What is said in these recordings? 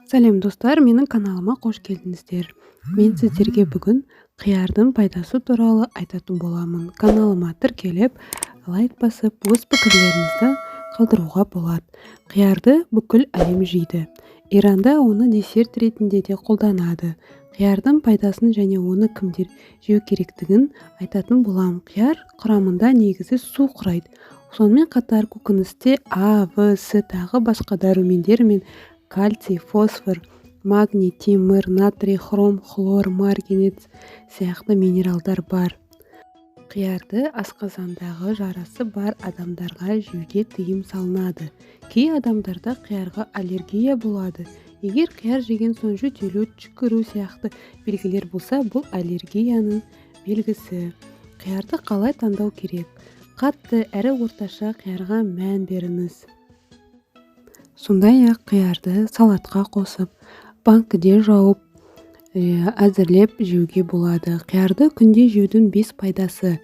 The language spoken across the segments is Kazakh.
Сәлем, достар! Менің каналыма қош келдіңіздер! Мен сіздерге бүгін қиярдың пайдасы туралы айтатын боламын. Каналыма тіркеліп, лайк басып, өз пікірлеріңізді қалдыруға болады. Қиярды бүкіл әлем жейді. Иранда оны десерт ретінде де қолданады. Қиярдың пайдасын және оны кімдер жеу керектігін айтатын боламын. Қияр құрамында негізі су құрайды. Сонымен қатар көкөністе А, В, С, тағы басқа дәрумендер мен кальций, фосфор, магний, темір, натрий, хром, хлор, марганец сияқты минералдар бар. Қиярды асқазандағы жарасы бар адамдарға жеуге тыйым салынады. Кей адамдарда қиярға аллергия болады. Егер қияр жеген соң жөтелу, түшкіру сияқты белгілер болса, бұл аллергияның белгісі. Қиярды қалай таңдау керек? Қатты әрі орташа қиярға мән беріңіз. Сондай-ақ қиярды салатқа қосып, банкіде жауып әзірлеп жеуге болады. Қиярды күнде жеудің бес пайдасы.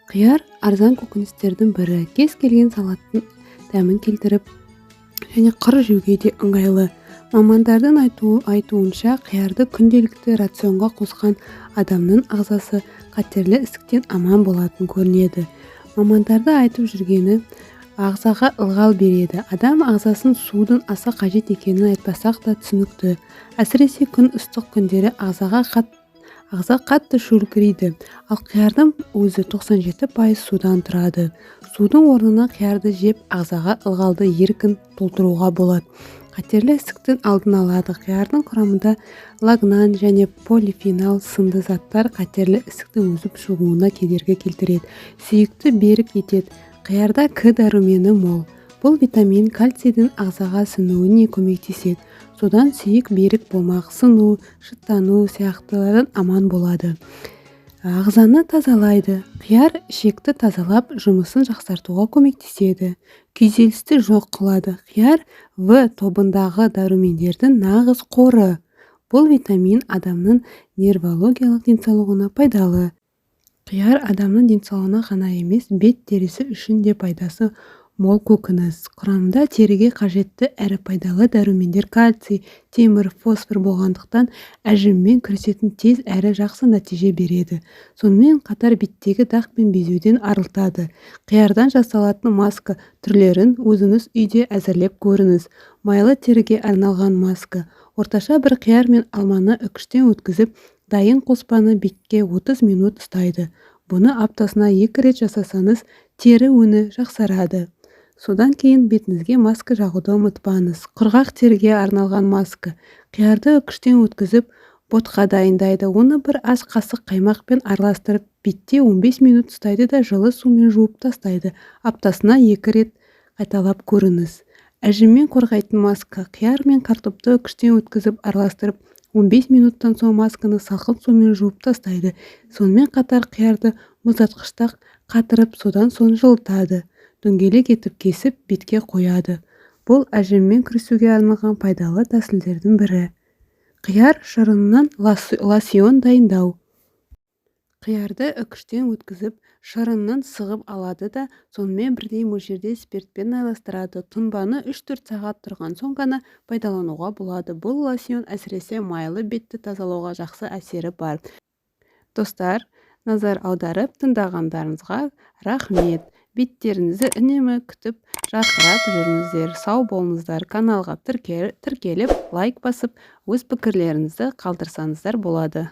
Қияр арзан көкөністердің бірі. Кез келген салаттың дәмін келтіріп және қыр жеуге де ыңғайлы. Мамандардың айтуынша, қиярды күнделікті рационға қосқан адамның ағзасы қатерлі ісіктен аман болатын көрінеді. Мамандарды айтып жүргені: ағзаға ылғал береді. Адам ағзасын судың аса қажет екенін айтпасақ та түсінікті. Әсіресе күн ыстық күндері ағза қатты шөлкірейді. Ал қиярдың өзі 97% судан тұрады. Судың орнына қиярды жеп, ағзаға ылғалды еркін толтыруға болады. Қатерлі ісіктің алдын алады. Қиярдың құрамында лагнан және полифенол сынды заттар қатерлі ісіктің өсіп шығуына кедергі келтіреді, сүйекті берік етеді. Қиярда К дәрумені мол. Бұл витамин кальцийдің ағзаға сіңуіне көмектеседі. Содан сүйек берік болмақ, сыну, шыттану сияқтылардан аман болады. Ағзаны тазалайды. Қияр ішекті тазалап, жұмысын жақсартуға көмектеседі. Күйзелісті жоқ қылады. Қияр В тобындағы дәрумендердің нағыз қоры. Бұл витамин адамның неврологиялық денсаулығына пайдалы. Қияр адамның денсаулығына ғана емес, бет терісі үшін де пайдасы мол көкөніс. Құрамында теріге қажетті әрі пайдалы дәрумендер, кальций, темір, фосфор болғандықтан, әжіммен күресетін тез әрі жақсы нәтиже береді. Сонымен қатар беттегі дақ пен безеуден арылтады. Қиярдан жасалатын маска түрлерін өзіңіз үйде әзірлеп көріңіз. Майлы теріге арналған маска. Орташа бір қияр мен алманы үкіштен өткізіп, дайын қоспаны бетке 30 минут ұстайды. Бұны аптасына екі рет жасасаңыз, тері өңі жақсарады. Содан кейін бетіңізге маска жағуды ұмытпаңыз. Құрғақ теріге арналған маска. Қиярды үкіштен өткізіп, ботқа дайындайды. Оны бір ас қасық қаймақпен араластырып, бетте 15 минут ұстайды да, жылы сумен жуып тастайды. Аптасына екі рет қайталап көріңіз. Әжімнен қорғайтын маска. Қияр мен картопты үкіштен өткізіп, араластырып, 15 минуттан соң масканы салқын сумен жуып тастайды. Сонымен қатар қиярды мұздатқышта қатырып, содан соң жылытады. Дөңгелек етіп кесіп, бетке қояды. Бұл әжіммен күресуге арналған пайдалы тәсілдердің бірі. Қияр шырынынан лосьон дайындау. Қиярды үкіштен өткізіп, шырынын сығып алады да, сонымен бірдей мөлшерде спиртпен араластырады. Тұнбаны 3-4 сағат тұрған соң ғана пайдалануға болады. Бұл лосьон әсіресе майлы бетті тазалауға жақсы әсері бар. Достар, назар аударып тыңдағандарыңызға рахмет! Беттеріңізді үнемі күтіп, жарқырап жүріңіздер. Сау болыңыздар! Каналға тіркеліп, лайк басып, өз пікірлеріңізді қалдырсаңыздар болады.